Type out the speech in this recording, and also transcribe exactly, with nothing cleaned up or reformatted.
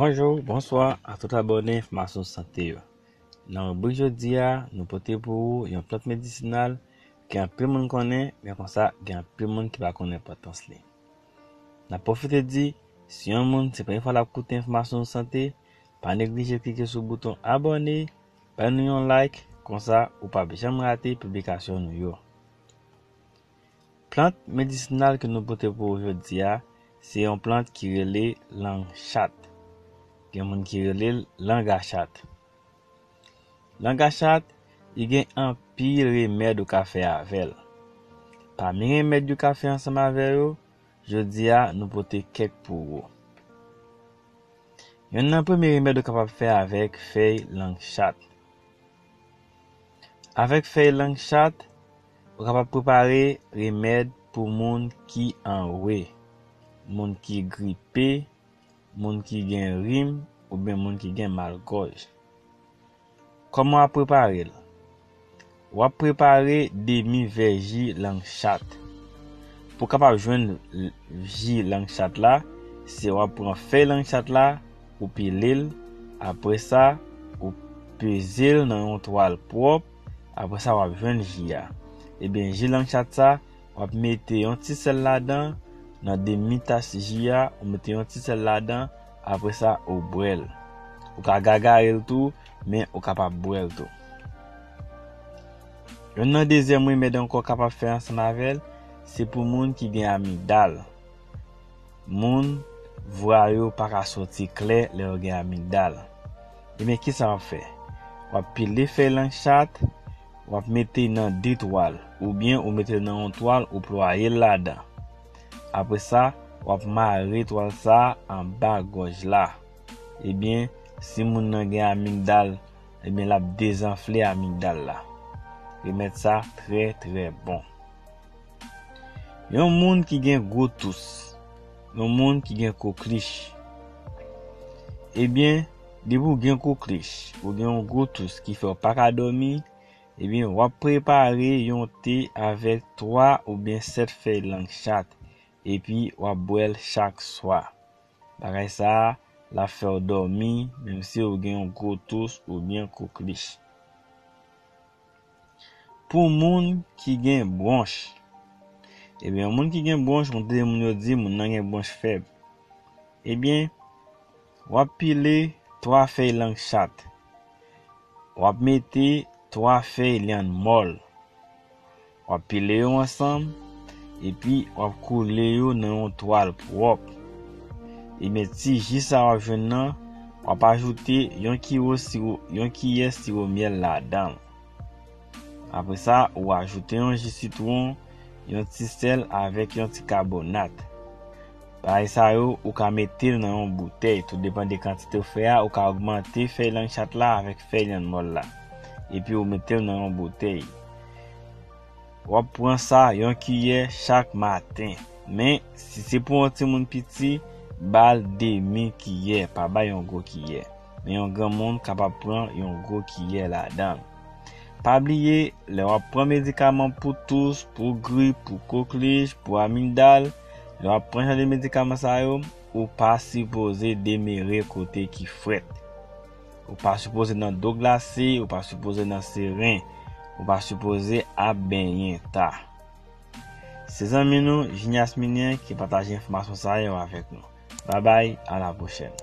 Bonjou, bonswa a tout abòne Enfòmasyon Sante yo. Nan ribrik jodi a, nou pote pou ou yon plant medisinal ke anpil moun konnen, men konsa gen anpil moun ki pa konn enpòtans li. N ap pwofite di, si yon moun se premye fwa l ap koute Enfòmasyon Sante, pa neglije klike sou bouton abòne, bay nou yon like, konsa ou p ap janm rate piblikasyon nou yo. Plant medisinal ke nou pote pou ou jodi a, se yon plant ki rele lang chat. Gen moun ki rele l langa chat. Langa chat, li gen anpil remèd ou ka fè avè l. Pami remèd yo ka fè ansanm avè yo, jodi a nou pote kèk pou ou. Yonn nan premye remèd ou kapab fè avèk fèy lang chat. Avèk fèy lang chat, ou kapab prepare remèd pou moun ki anwe, moun ki gripe, moun ki gen rim oubyen moun ki gen mal gòj. Kòman w ap prepare l? W ap prepare demi vè ji lang chat. Pou w kapab jwenn l- ji lang chat la, se w ap pran fèy lang chat la, ou pile l, apre sa, ou peze l nan yon twal pwòp, apre sa, w ap jwenn ji a. Ebyen, ji lang chat sa, w ap mete yon ti sèl ladan, nan demi tas ji a, ou mete yon ti sèl ladan, apre sa, ou bwè l. Ou ka gagare l tou, men ou kapab bwè l tou. Yonn nan dezyèm remèd ankò kapab fè ansanm avè l, se pou moun ki gen amigdal. Moun, vwa yo pa ka soti klè lè yo gen amigdal. Ebyen, kisa w ap fè? W ap pile fèy lang chat, w ap mete nan de twal, oubyen ou mete l nan yon twal, ou plwaye l ladan. Apre sa, w ap mare twal sa a anba gòj la. Ebyen, si moun nan gen amigdal, ebyen, l ap dezanfle amigdal la. Remèd sa trè, trè bon. Yon moun ki gen gwo tous, yon moun ki gen koklich. Ebyen, depi w gen koklich, ou gen yon gwo tous ki fè w pa ka dòmi, ebyen, w ap prepare yon te avèk twa oubyen sèt fèy lang chat, epi w ap bwè l chak swa. Bagay sa a, l ap fè w dòmi, menm si w gen yon gwo tous oubyen koklich. Pou moun ki gen bwonch. Ebyen, yon moun ki gen bwonch, moun tande moun yo di, moun nan gen bwonch fèb. Ebyen, w ap pile twa fèy lang chat. W ap mete twa fèy lyann mòl. W ap pile yo ansanm, epi w ap koule yo nan yon twal pwòp. Ebyen, ti ji sa w ap jwenn nan, w ap ajoute yon kiwo siwo, yon kiyè siwo myèl ladan l. Apre sa, ou ajoute yon ji sitwon, yon ti sèl avèk yon ti kabonat. Bagay sa yo, ou ka mete l nan yon boutèy. Tou depann de kantite w fè a, ou ka ogmante fèy lang chat la avèk fèy lyann mòl la. Epi ou mete l nan yon boutèy. W ap pran sa yon kiyè chak maten. Men, si se pou yon timoun piti, ba l demi kiyè, pa ba yon gwo kiyè. Men yon granmoun kapab pran yon gwo kiyè ladan l. Pa bliye, lè w ap pran medikaman pou tous, pou grip, pou koklich, pou amigdal, lè w ap pran jan de medikaman sa yo, ou pa sipoze demere kote ki frèt. Ou pa sipoze nan do glase, ou pa sipoze nan seren, ou pa sipoze ap benyen ta. Se zanmi nou, Junias Minyen, ki pataje enfòmasyon sa yo avèk nou. Babay, a la pwochèn.